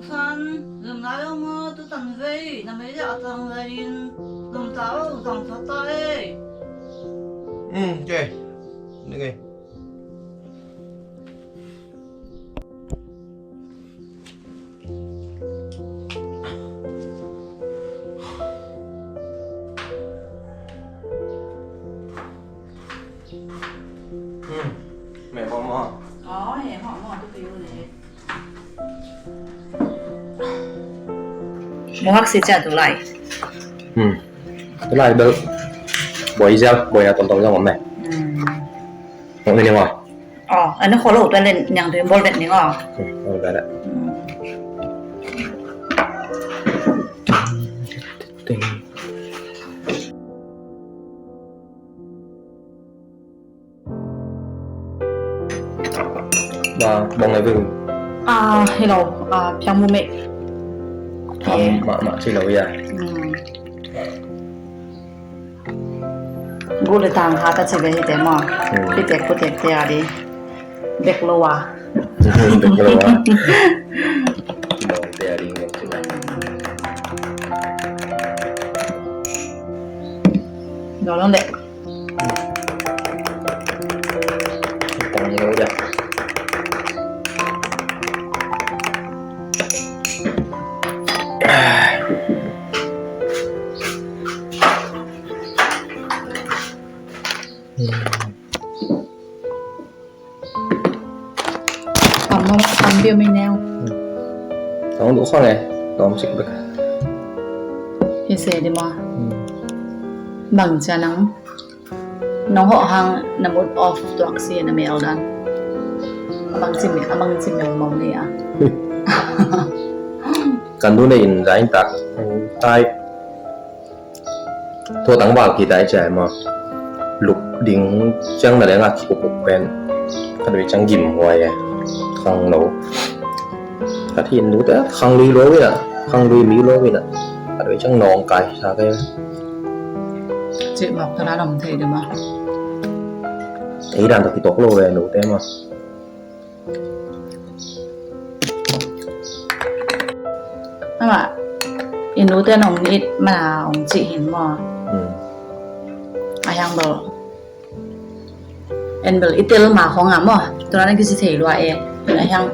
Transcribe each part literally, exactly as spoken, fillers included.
San, lum lai lo maw, tu tan vei, na mei le a tang lai in, lum ta o, zang phat ta ei. Hmm, okay. Ni kei. Hmm. Mẹ bò mò. Ồ, hè họ mò tôi kêu nè. Mo hak si cha tu lai. Hmm. Tu lai bel. Bò i zel, bò i na tom tom zong om mẹ. Hmm. Ong ni ngò. Ồ, anh nó khó lẩu tôi lên nhang tôi bol vet ni ngò. Hmm, bol vet. Hmm. Ba, bang ai veng. Ah, hello. Ah, piang mu me. Ah, ma, ma, ci lo ya. Hmm. Gu le tang ha ta ci ve hi te ma. Hmm. Pi tek pu tek te a di. Bek lo wa. Bek lo wa. Bang te a di ngek ci ve. Lo lo le. Tawm mawk, tawm biau mei neu. Tawm duh khawng e, tawm sik bek. Hi se di maw. Bang cia nang, nong hawh hang na mood off tuak si na mel dan. A bang ci mel, a bang ci mel mong ni a. Kan du nei in zain tak, tai. Tua tangval kita i ciai ma lup ding ciang na lenga ki upuk pen. Khat vei ciang gim huai e. Khang lo. Khat hin lu te khang lui lo ina. Khang lui mi lo ina. Khat vei ciang nong kai sa ke. Cik mok tala nong thei de ma. Ei dan ta ki tok lo ve lu te ma. Ama, i nute nong it mana ong cih hin maw. Hmm. A hiang bel. En bel i tel ma khong a maw. Tua na kisi thei lua e. A hiang.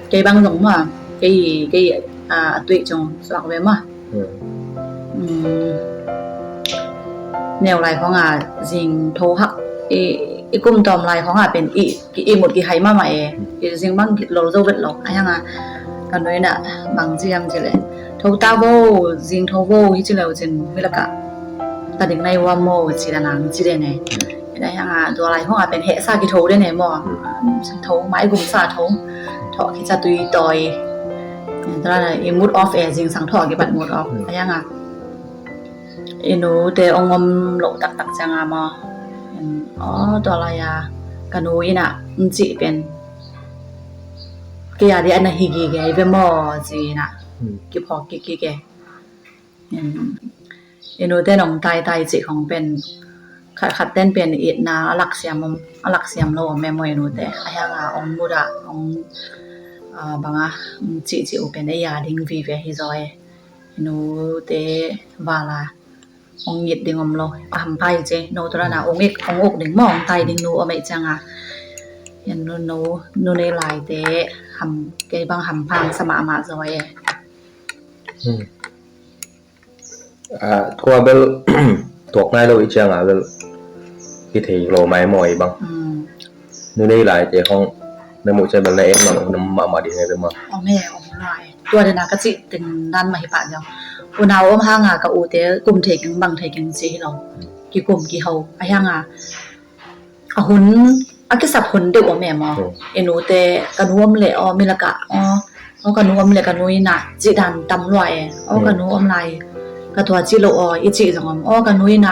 Kei bang zong maw. Kei, kei, a, tui zong suak ve maw. Hmm. Hmm. Neu lai khong a zing tho hak i, i kum tawm lai khong a pen i, i mut kihai mahmah e. Hmm. I zing bang lo zo vet lo. A hiang a ka nui na bang ci hiam ci le. Tho ta vo, zing tho vo hi ci leu cin mi lak a. Ta ding nai ua maw ci la nang ci le ne. Hmm. A hiang a tua lai khong a pen heh sa ki tho de ne maw. Hmm. Tho mai gum sa tho. Tho ki ca tui toi. Tua na i mood off e zingsang tho ki bat mood off. Hmm. A hiang a i nu te ong om lo taktak ciang a maw. Aw tua lai a ka nu ina ong cih pen. Kei a di ana hi gige ai ve maw ci ina. Hmm. Ki phawk gige. I nu te nong tai tai cih khong pen khat khat ten pen itna a lak siam om, a lak siam lo om e maw i nu te. A hiang a ong mut a ong, a, bang a ong cih cih u pen ei a ding vive hi zaw e. I nu te val a ong it ding om lo. A hampha hi ci no tua na ong ik ong uk ding maw ong tai ding nu om ei ciang a. I nu, nu, nu nei lai te ham, kei bang hampha sa mahmah zaw e. Hmm. A, tua bel tuak nai lo i ciang a bel i thei lo mai maw i bang. Hmm. Nu nei lai te khong na muh ciang bel na em nang na mahmah ding ngai bel ma. Om e, om lai. Tua dena ka cih teng dan mah hi pah ziau. Unau om hang a ka u te kum thei keng bang thei keng ci hi lo. Ki kum ki ho. A hiang a a hun, a kisap hun deuh om e maw. Hmm. I nu te ka nu om le aw mi lak a aw, aw ka nu om le ka nu ina cih dan tam lua e. Aw ka nu om lai ka tua cih lo aw i cih zong om. Aw ka nu ina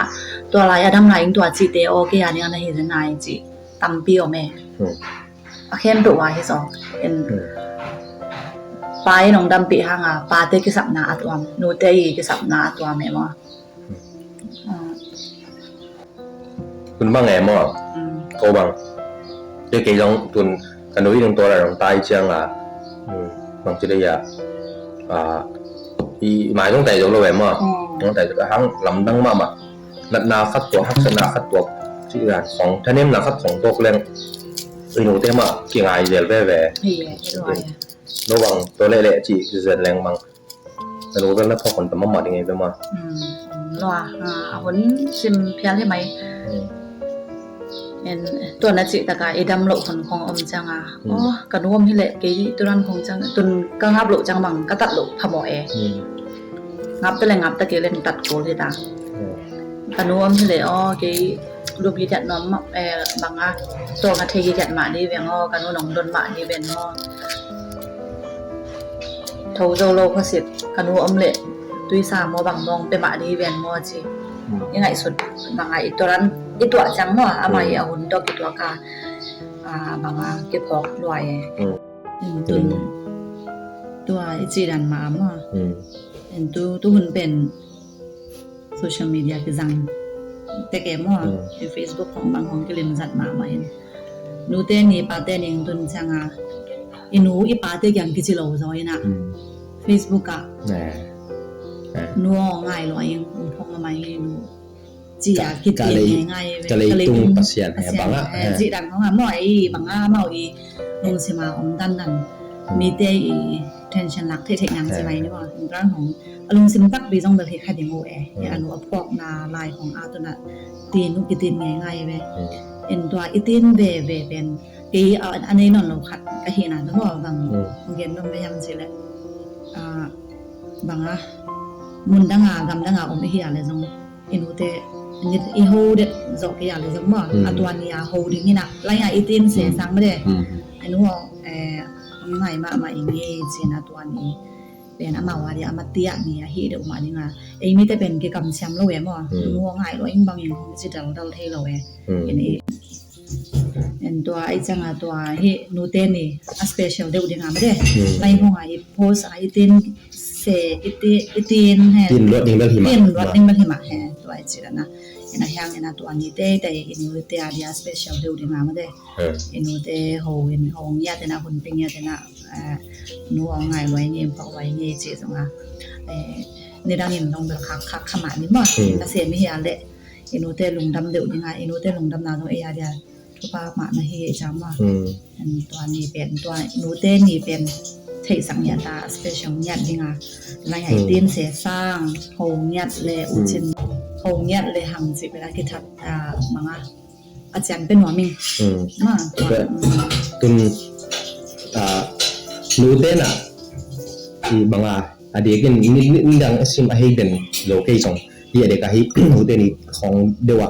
tua lai a dam lai ing tua cih te aw kei a ding ana hi zen ai cih tampi om e. Hmm. A khempeuh a hi zong en. Hmm. Pa i nong dampih hang a pa te kisapna a tuam, nu te i kisapna a tuam e maw. Hmm. Tun bang e maw. Hmm. Ko bang. Kei kei zong tun ka nu i nong tua la nong tai ciang a Hmm. Bang ci dei a, ah, i, i mai zong tai zo lo em maw. Hmm. Zong tai zo hang lamdang mahmah. Natna khat tuak, haksatna khat tuak. Ci dan khong, thanemna khat khong tuak leng. I nute mah kingai zel veve. Hi, hi, hi. No bang, tua leh leh ci zen leng bang. Na nu bel na phawk hun tam mahmah ding ei bia maw. Hmm, lua, ah, a hun sim phial hi mai. Hmm. En, tua na cih taka i dam loh hun khong om cianga. Hmm. Oh, ka nu om hileh kei turan khong ciang, tun ka ngap loh ciang bang ka tat loh phamawh e. Hmm. Ngap ta le ngap ta kei leng tat kul hi ta. Hmm. Ka nu om hileh, oh, kei lum hi diat nuam mah, eh, banga, tua nga thei hi diat mah ni veng, oh, ka nu nong don mah ni veng, oh. Tho zo lo khuasit, ka nu om leh tuisa maw bang mawng pia mah ding hi ven maw ci. Hmm. I ngaihsut banga i tuaran i tuah ciang maw, amah i a hun tawh kituak a, ah, banga kiphawk lua e. Hmm. Tun tua i ci dan mah maw. Hmm. En tu, tu hun pen social media kizang tek e maw. Hmm. Facebook khong bang khong kilimzat mahmah in. Nute ni pate ni tun cianga i nu i pate kiang kici lo zaw ina. Hmm. Facebook ah. Eh. Eh. Nu aw ngai lua ing um phong ma mai nu. Ci a kiti ngai ngai ve. Ka lei tung Pasian he banga. Ci dan khong a maw i banga maw i lungsima om dan dan. Hmm. Mite i tension lak thei thei ngang ci mai ni maw. Tung dan khong a lungsim takpi zong bel hi kha ding uh e. Hmm. A nu a phawkna lai khong a tuna tin uh kitin ngai ngai ve. Hmm. En tua i tin ve ve pen kei a, a nei nawn lo khat ka hihna tu maw bang. Hmm. Hong gen nuam ve hiam cih leh, ah, banga mun danga gam danga om i hi a le zong i nute i ho det zawh kei a le zong maw. Hmm. A tua ni a ho ding ina lai a i tin se sang mah de. Hmm. A nu aw, eh, hong ngai mahmah ing e ci-in a tua ni pen amau a dia a matiah ni ahi deuh mah dinga. Ei mite pen kikamsiam lo e maw. Hmm. Nu aw ngai lua ing bangin hong ci daldal thei lo e. Hmm. Ken i, en tua ai cianga tua hi nute ni a special deuh dinga mah de. Hmm. Lai hong a i post a i tin se i ti, i tin he. Tin luat ding bel hi mah. Tin luat ding bel hi mah he. Tua i ci dana. En a hiang en a tua ni teitei i nute a dia special deuh dinga mah de. Hmm. I nute ho in, ho ngiat in a hun pi ngiat in a, eh, nu aw ngai lua ing e, phawk lua ing e ci zonga. Eh, nidang in dong bel khak khak kha mah ni maw. Hmm. Ka sem hi a leh i nute lungdam deuh dinga, i nute lungdamna zong ei a dia thupha mah na hi e ci maw. Hmm. En tua ni pen, tua i nute ni pen theihsak ngiat a special ngiat dinga. Lai a i tin se sang, ho ngiat le u cin, ho ngiat le hang ci pen a kithat, ah, manga. A cian pe nuam ing. Hmm. Ma, tua, hmm. Tun, ah, nute na i banga a diakin ni, ni, nidang a sim a hei den lo kei zong hi a dek a hi nute ni khong deuh a.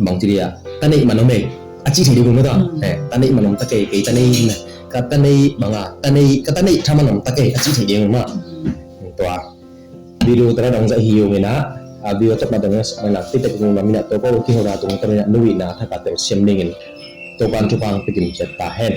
Bang ci dia, ta neih man om e a ci thei ding um ta. Hmm. Eh, ta neih man om ta kei, kei ta neih, ka ta neih banga, ta neih, ka ta neih tha man om ta kei a ci thei ding um a. Hmm. Tua. Video tara dong zah hi ung ina, a video tawh ma dong zah ma nak ti tek ung na mina to ko ki hora tung ta mina nuina thaka te siam ding in. To pan tu pan pikin chet ta hen.